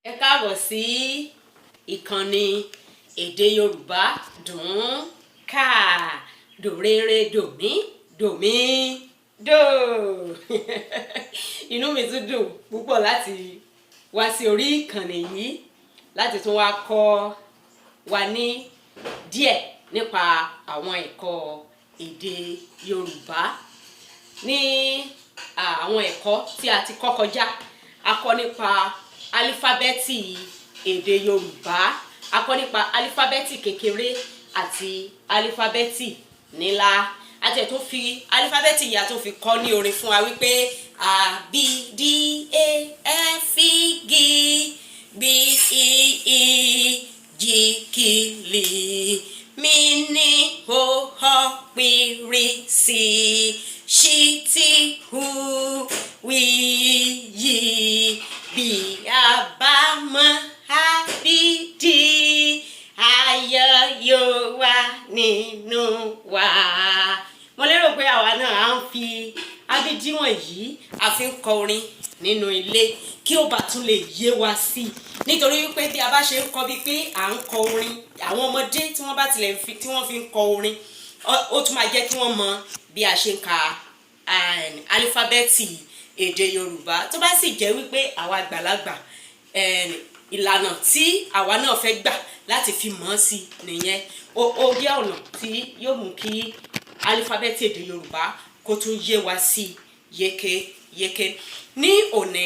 Ẹ káàbọ̀ sí ìkànnì èdè Yorùbá dùn ún kà, dòrere, dòmí dòmí dò. Inú mi tún dùn púpọ̀ láti wá sí orí ìkànnì yìí láti tún wá kọ́ wa ní díẹ̀ nípa àwọn ẹ̀kọ́ èdè Yorùbá. Ní àwọn ẹ̀kọ́ tí a ti kọ́ kọjá, a kọ́ nípa álífábẹ́ẹ̀tì èdè Yorùbá, a kọ́ nípa álífábẹ́ẹ̀tì kékeré àti álífábẹ́ẹ̀tì ńlá. A tiẹ̀ tún fi álífábẹ́ẹ̀tì yìí, a tún fi kọ́ ní orin fún wa wípé A B D E F G B I I J K L M N O P R S Ṣ T U W Y. Bí a bá mọ A B D, ayọ̀ yóò wà nínú wa. Mo lérò pé àwa náà á ń fi ábídí wọ̀nyí, a fi ń kọ orin nínú ilé kí ó bá tún lè yé wa sí i, nítorí wípé bí a bá ṣe ń kọ bíi pé à ń kọ orin, àwọn ọmọdé tí wọ́n bá tilẹ̀ fi tí wọ́n fi ń kọ orin, ó tún máa jẹ́ kí wọ́n mọ bí a ṣe ń ka álífábẹ́ẹ̀tì èdè Yorùbá. Tó bá sì jẹ́ wípé àwa àgbàlagbà, ìlànà tí àwa náà fẹ́ gbà láti fi mọ̀ ọ́n sí nìyẹn. Ó jẹ́ ọ̀nà tí yóò mú kí álífábẹ́ẹ̀tì èdè Yorùbá kó tún yé wa sí yékéyéké. Ní òní,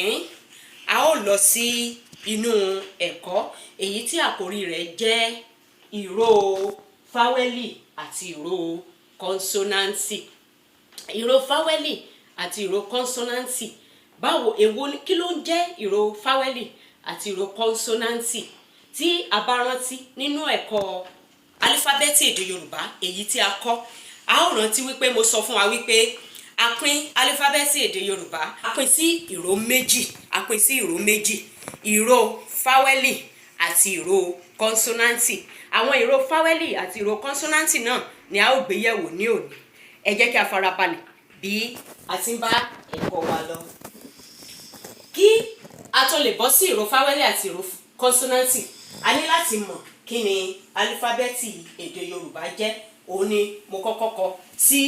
a ó lọ sí inú ẹ̀kọ́ èyí tí àkórí rẹ̀ jẹ́ ìró fáwẹ́lì àti ìró kọ́nsọ́náǹtì. Ìró fáwẹ́lì àti ìró kọ́nsọ́náǹtì. Báwo, èwo, kí ló ń jẹ́ ìró fáwẹ́lì àti ìró kọ́nsọ́náǹtì? Tí a bá rántí nínú ẹ̀kọ́ álífábẹ́ẹ̀tì èdè Yorùbá èyí tí a kọ́, a ó rántí wípé mo sọ fún wa wípé a pín álífábẹ́ẹ̀tì èdè Yorùbá, a pín sí ìró méjì, a pín sí ìró méjì: ìró fáwẹ́lì àti ìró kọ́nsọ́náǹtì. Àwọn ìró fáwẹ́lì àti ìró kọ́nsọ́náǹtì náà ni a ó gbé yẹ̀wò ní òní. Ẹ jẹ́ kí a farabalẹ̀ bí a ti ń bá ẹ̀kọ́ wa lọ. Kí a tó lè bọ́ sí ìró fáwẹ́lì àti ìró kọ́nsọ́náǹtì, a ní láti mọ̀ kí ni álífábẹ́ẹ̀tì èdè Yorùbá jẹ́. Òun ni mo kọ́kọ́ kọ sí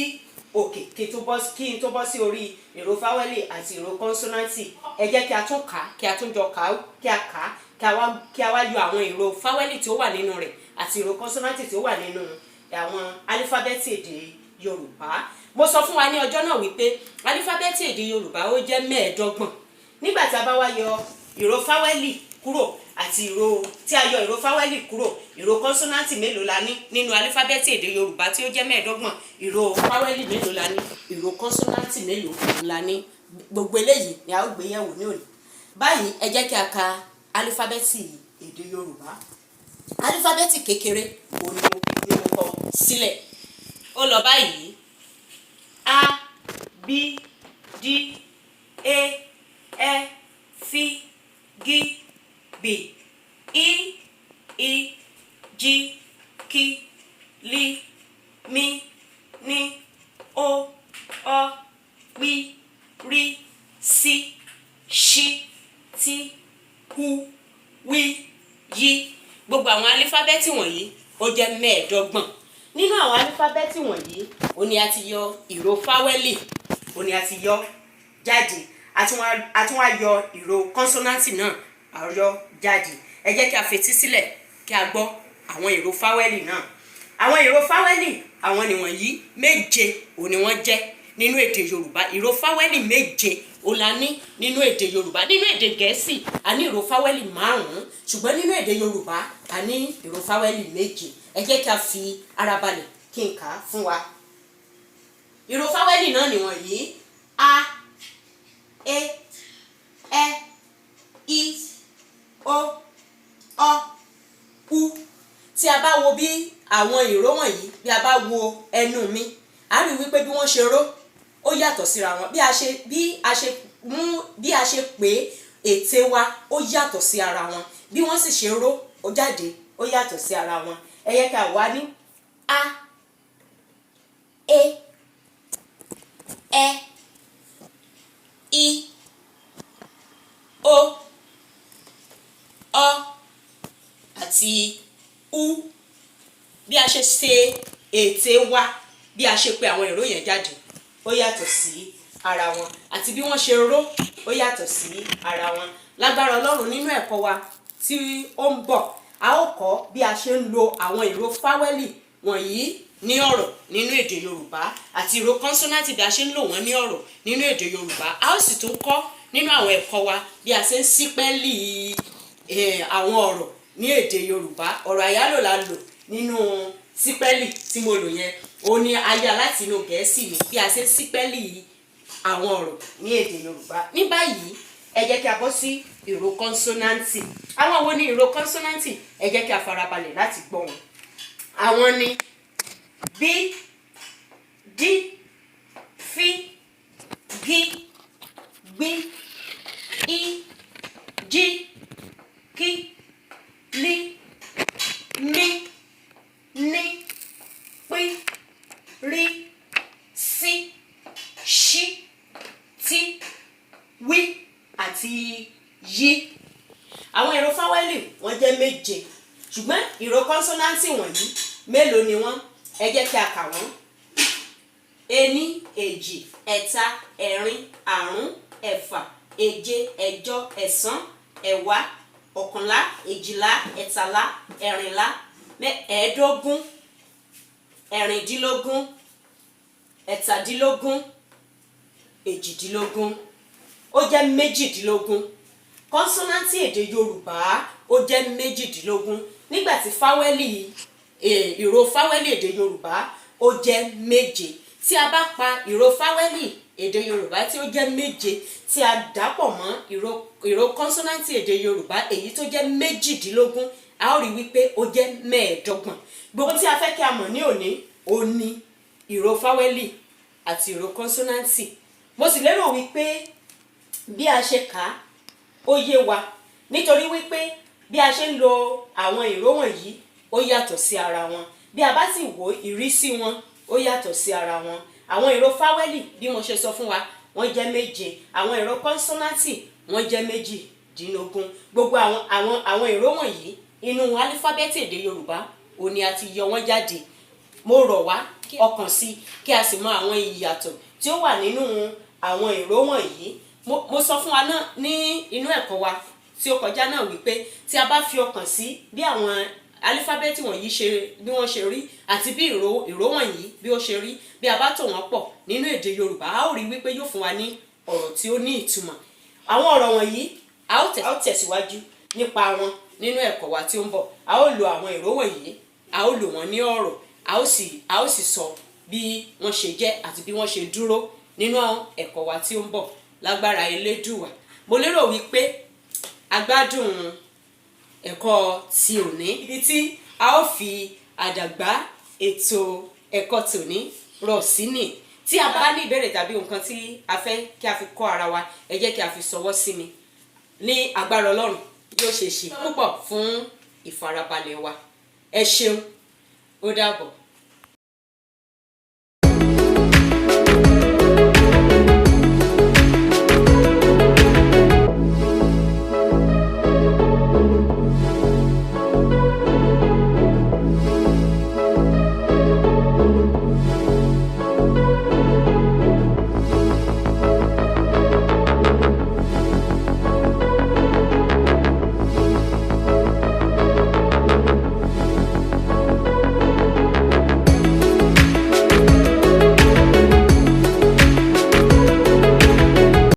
òkè kí n tó bọ́ sí orí ìró fáwẹ́lì àti ìró kọ́nsọ́náǹtì. Ẹ jẹ́ kí a tún kà á, kí a tún jọ kà á, kí a kà á, kí a wá yọ àwọn ìró fáwẹ́lì tí ó wà nínú rẹ̀ àti ìró kọ́nsọ́náǹtì tí ó wà nínú àwọn álífábẹ́ẹ̀tì èdè Yorùbá. Mo sọ fún wa ní ọjọ́ náà wípé álífábẹ́ẹ̀tì èdè Yorùbá, ó jẹ́ 25. Nígbà tí a bá wá yọ ìró fáwẹ́lì kúrò àti ìró tí a yọ ìró fáwẹ́lì kúrò, ìró kọ́nsọ́náǹtì mélòó la ní nínú álífábẹ́ẹ̀tì èdè Yorùbá tí ó jẹ́ 25? Ìró fáwẹ́lì mélòó la ní? Ìró kọ́nsọ́náǹtì mélòó la ní? Gbogbo eléyìí ni a ó gbé yẹ̀wò ní òní. Báyìí, ẹ jẹ́ kí a ka álífábẹ́ẹ̀tì èdè Yorùbá. Álífábẹ́ẹ̀tì kékeré, òun ni mo kọ sílẹ̀. Ó lọ báyìí: A B D E F G B I I J K L M N O Ọ P R S Ṣ T U W Y. Gbogbo àwọn álífábẹ́ẹ̀tì wọ̀nyí, ó jẹ́ 25. Nínú àwọn álífábẹ́ẹ̀tì wọ̀nyí, ó ní a ti yọ ìró fáwẹ́lì, ó ní a ti yọ jáde, a tún wá yọ ìró kọ́nsọ́náǹtì náà, a yọ jáde. Ẹ jẹ́ kí a fetí sílẹ̀ kí a gbọ́ àwọn ìró fáwẹ́lì náà. Àwọn ìró fáwẹ́lì, àwọn nìwọ̀nyí, méje òun ni wọ́n jẹ́ nínú èdè Yorùbá. Ìró fáwẹ́lì méje òun la ní nínú èdè Yorùbá. Nínú èdè Gẹ̀ẹ́sì, a ní ìró fáwẹ́lì márùn-ún, ṣùgbọ́n nínú èdè Yorùbá, a ní ìró fáwẹ́lì méje. Ẹ jẹ́ kí a fi ara balẹ̀ kí n kà á fún wa. Ìró fáwẹ́lì náà nìwọ̀nyí: a, e, ẹ, i, o, ọ, u. Tí a bá wo bí àwọn ìró wọ̀nyí, bí a bá wo ẹnu mi, a rí wípé bí wọ́n ṣe ró, ó yàtọ̀ síra wọn. Bí a ṣe mú, bí a ṣe pé ètè wa, ó yàtọ̀ sí ara wọn. Bí wọ́n sì ṣe ró ó jáde, ó yàtọ̀ sí ara wọn. Ẹ yẹ ká wá ní a, e, ẹ, i, o, ọ, Àti u. Bí a ṣe ṣe ètè wa, bí a ṣe pe àwọn ìró yẹn jáde, ó yàtọ̀ sí ara wọn, àti bí wọ́n ṣe ró, ó yàtọ̀ sí ara wọn. Lágbára Ọlọ́run, nínú ẹ̀kọ́ wa tí ó ń bọ̀, a ó kọ́ bí a ṣe ń lo àwọn ìró fáwẹ́lì wọ̀nyí ní ọ̀rọ̀ nínú èdè Yorùbá, àti ìró kọ́nsọ́náǹtì, bí a ṣe ń lò wọ́n ní ọ̀rọ̀ nínú èdè Yorùbá. A ó sì tún kọ́ nínú àwọn ẹ̀kọ́ wa bí a ṣe ń sípẹ́lì àwọn ọ̀rọ̀ ní èdè Yorùbá. Ọ̀rọ̀ àyálò la lò nínú sípẹ́lì tí mo lò yẹn. Òun ni a yá láti inú Gẹ̀ẹ́sì ni, bí a ṣe ń sípẹ́lì àwọn ọ̀rọ̀ ní èdè Yorùbá. Ní báyìí, ẹ jẹ́ kí a bọ́ sí ìró kọ́nsọ́náǹtì. Àwọn wo ni ìró kọ́nsọ́náǹtì? Ẹ jẹ́ kí a farabalẹ̀ láti gbọ́ wọn. Àwọn ni b, d, f, g, gb, i, j, k, l, m, n, p, r, s, ṣ, t, w àti y. Àwọn ìró fáwẹ́lì, wọ́n jẹ́ méje, ṣùgbọ́n ìró kọ́nsọ́náǹtì wọ̀nyí, mélòó ni wọ́n? Ẹ jẹ́ kí a kà wọ́n: ení, èjì, ẹ̀ta, ẹ̀rin, àrún, ẹ̀fà, èje, ẹ̀jọ, ẹ̀sán, ẹ̀wá, ọ̀kànlá, èjìlá, ẹ̀tàlá, ẹ̀rìnlá, ẹ̀ẹ́dógún, ẹ̀rìndínlógún, ẹ̀tàdínlógún, èjìdínlógún. Ó jẹ́ 18. Kọ́nsọ́náǹtì èdè Yorùbá, ó jẹ́ 18, nígbà tí fáwẹ́lì, ìró fáwẹ́lì èdè Yorùbá, ó jẹ́ méje. Tí a bá pa ìró fáwẹ́lì èdè Yorùbá tí ó jẹ́ méje, tí a dàpọ̀ mọ́ ìró kọ́nsọ́náǹtì èdè Yorùbá èyí tó jẹ́ 18, a ó rí wípé ó jẹ́ 25. Gbogbo tí a fẹ́ kí a mọ̀ ní òní, ó ní ìró fáwẹ́lì àti ìró kọ́nsọ́náǹtì. Mo sì lérò wípé bí a ṣe kà á, ó yé wa, nítorí wípé bí a ṣe ń lo àwọn ìró wọ̀nyí, ó yàtọ̀ sí ara wọn. Bí a bá sì wo ìrísí wọn, ó yàtọ̀ sí ara wọn. Àwọn ìró fáwẹ́lì, bí mo ṣe sọ fún wa, wọ́n jẹ́ méje. Àwọn ìró kọ́nsọ́náǹtì, wọ́n jẹ́ 18. Gbogbo àwọn ìró wọ̀nyí, inú álífábẹ́ẹ̀tì èdè Yorùbá òun ni a ti yọ wọ́n jáde. Mo rọ̀ wá kí ọkàn sí, kí a sì mọ àwọn ìyàtọ̀ tí ó wà nínú àwọn ìró wọ̀nyí. Mo sọ fún wa náà ní inú ẹ̀kọ́ wa tí ó kọjá náà wípé tí a bá fi ọkàn sí bí àwọn álífábẹ́ẹ̀tì wọ̀nyí ṣe, bí wọ́n ṣe rí, àti bí ìró wọ̀nyí bí ó ṣe rí, bí a bá tò wọ́n pọ̀ nínú èdè Yorùbá, a ó rí wípé yóò fún wa ní ọ̀rọ̀ tí ó ní ìtumọ̀. Àwọn ọ̀rọ̀ wọ̀nyí, a ó tẹ̀síwájú nípa wọn nínú ẹ̀kọ́ wa tí ó ń bọ̀. A ó lo àwọn ìró wọ̀nyí, a ó lò wọ́n ní ọ̀rọ̀, a ó sì sọ bí wọ́n ṣe jẹ́ àti bí wọ́n ṣe dúró nínú ẹ̀kọ́ wa tí ó ń bọ̀, lágbára Elédùwà. Mo lérò wípé a gbádùn ẹ̀kọ́ ti òní. Ibi tí a ó fi àdàgbà ètò ẹ̀kọ́ tòní rọ̀ sí nì. Tí a bá ní ìbéèrè tàbí nǹkan tí a fẹ́ kí a fi kọ́ ara wa, ẹ jẹ́ kí a fi ṣọwọ́ sí mi. Ní agbára Ọlọ́run, yóò ṣe ṣe púpọ̀ fún ìfarabalẹ̀ wa. Ẹ ṣeun, ó dàbọ̀.